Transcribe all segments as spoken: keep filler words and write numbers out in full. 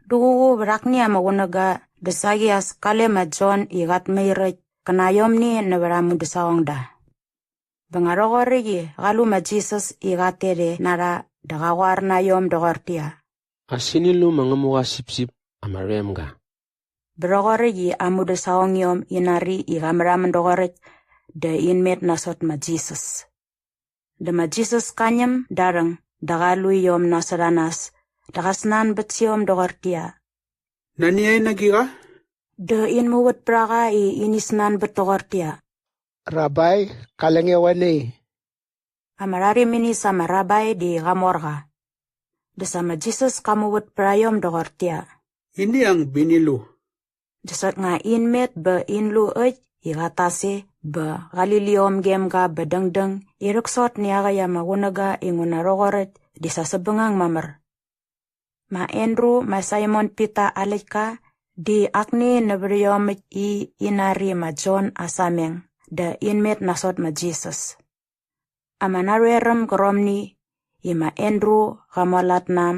Duququ vät akni ama qunäga dä saqi as kale ma Jon i qat mair äkt kä na aiomni nävät aa mudäsaqongda. Bä nga rhoqoräkt i qa lu ma Jisas i qat tet e na rha dä qa qoar na aiom doqortäqyia, “As ini lu ma Ngämuqa aa sipsip ama rhoemga.” Bä rhoqoräkt i aa mudäsaqongiom in nari i qa märhamän doqoräkt dä in met nasot ma Jisas. Dä ma Jisas ka ñäm da aa rhäng dä qa lu iom nasot aa nas dä qa snanbät sä iom doqortäqyia, “Nani ai na agiqa?” Dä in muvät pät a qa i ini snanbät toqortäqyia, “Rabai, kale nge qa nei.” Ama rharimini sa ama rabai di qa mor qa. Dä sa ma Jisas ka muvät pät a iom doqortäqyia, “Ini ang bä ini lu.” Dä soknga in met bä in lu äkt i qat tas e bä qali liom gem ga bä dängdäng i rhäksot nä iaqäkt ama qunäga inguna rhoqoräkt di sa säpbängang mamär. Ma Andru ma Saimon Pita aa läktka di akni nävät iomäkt i in nari ma Jon aa sameng dä in met nasot ma Jisas. Ama narhoeräm gäromni i ma Andru qa mualat na äm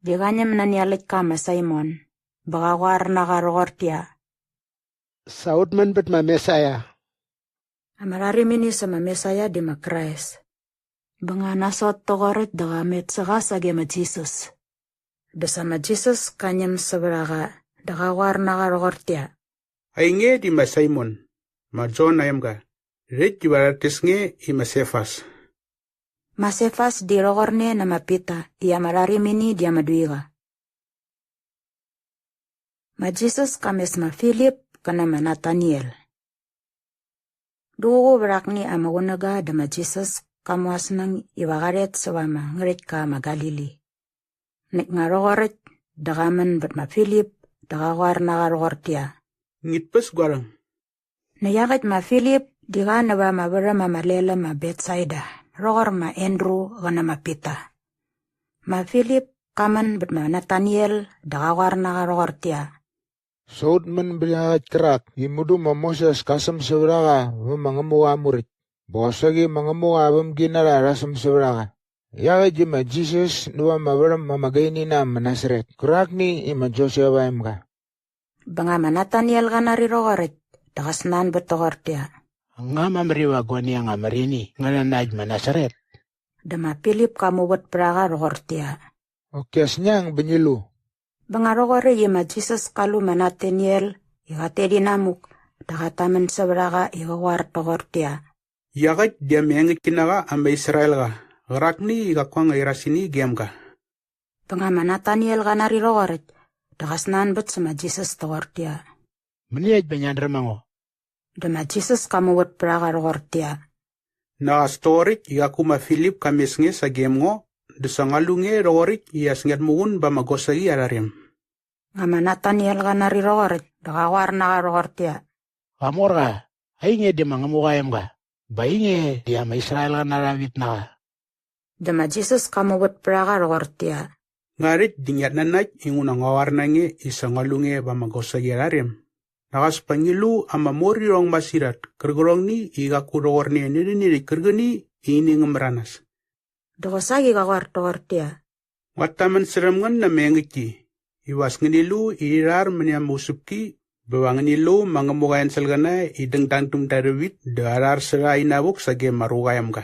di qa ñäm nani aa läktka ma Saimon bä qa qoar na qa rhoqortäqyia, “Sa ut män bät ma Mesaia.” Ama rharimini sa ma Mesaia di ma Krais. Bä nga nasot toqoräkt dä qa met sä qa sage ma Jisas. Dä sa ma Jisas ka ñäm sävät a qa dä qa qoar na qa rhoqortäqyia, “Ainge di ma Saimon, ma Jon aa emga. Rhäkt diva rhat tes nge i ma Sefas.” Ma Sefas di rhoqorne nä ma Pita i ama rharimini di ama duiqa. Ma Jisas ka mes ma Filip kä nä ma Nataniel. Duququ vät akni ama qunäga dä ma Jisas ka muasnäng iva qa rhet säva ama ngärhäktka ma Galili. Näkt nga rhoqoräkt dä qa män bät ma Filip dä qa qoar na qa rhoqortäqyia, “Ngit päs gua rhäng.” Näkt iaqäkt ma Filip di qa nävät ama värhäm ama lel äm ma Betsaida rhoqor ma Andru qä nä ma Pita. Ma Filip ka män bät ma Nataniel dä qa qoar na qa rhoqortäqyia, “Sa ut män bät iaqäkt kärak i mudu ma Moses ka säm sävät a qa vä ma Ngämuqa aa Muräkt bä qosaqi ma Ngämuqa aa vämginarha rha säm sävät a qa. Iaqäkt di ma Jisas näva ama värhäm ama gaini na äm ma Nasaret kärakni i ma Josep aa emga.” Bä nga ma Nataniel qa nari rhoqoräkt dä qa snanbät toqortäqyia, “Nga mamär iva guani anga mär ini ngä nanakt ma Nasaret?” Dä ma Filip ka muvät pät a qa rhoqortäqyia, “Qoki as ngi ang bä ngi lu.” Bä nga rhoqoräkt i ma Jisas ka lu ma Nataniel i qat tet inamuk dä qat tamän sävät a qa i qä qoar toqortäqyia, “Iaqäkt di ama engäktki na qa ama Israelqa qärakni i qaku anga iras ini gem ga.” Bä nga ma Nataniel qa nari rhoqoräkt dä qa snanbät sä ma Jisas toqortäqyia, “Mäniekt bä ngiat dräm a ngo?” Dä ma Jisas ka muvät pät a qa rhoqortäqyia, “Nak as toqoräkt i qaku ma Filip ka mes nge sagem ngo dä sa ngua lu nge rhoqoräkt i as ngiat muqun ba ama gosaqi arha rem.” Nga ma Nataniel qa nari rhoqoräkt dä qa qoar na qa rhoqortäqyia, “Qamorqa, ainge di ma Ngämuqa aa emga bä ainge di ama Israelqäna arha vitnaqa.” Dä ma Jisas ka muvät pät a qa rhoqortäqyia, “Nga rhäkt di ngiat nanakt inguna ngua qoar na nge i sa ngua lu nge va ama gosaqi arha rem. Nak as pa ngi lu ama mor irhong masirhat kärqärhongni i qaku rhoqorne nä rhäni rhäkt kärqäni i ini ngä märanas.” Dä qosaqi qa qoar toqortäqyia, “Nguat tamän särhäm ngän na ama engäktki iva as ngäni lu i rhi rhar mäni ama usäpki bä va ngäni lu ma Ngämuqa aa enselqäna i dängdang däm da rhävit dä qa rhar sä rha inavuk sagem ma Ruqa aa Emga.”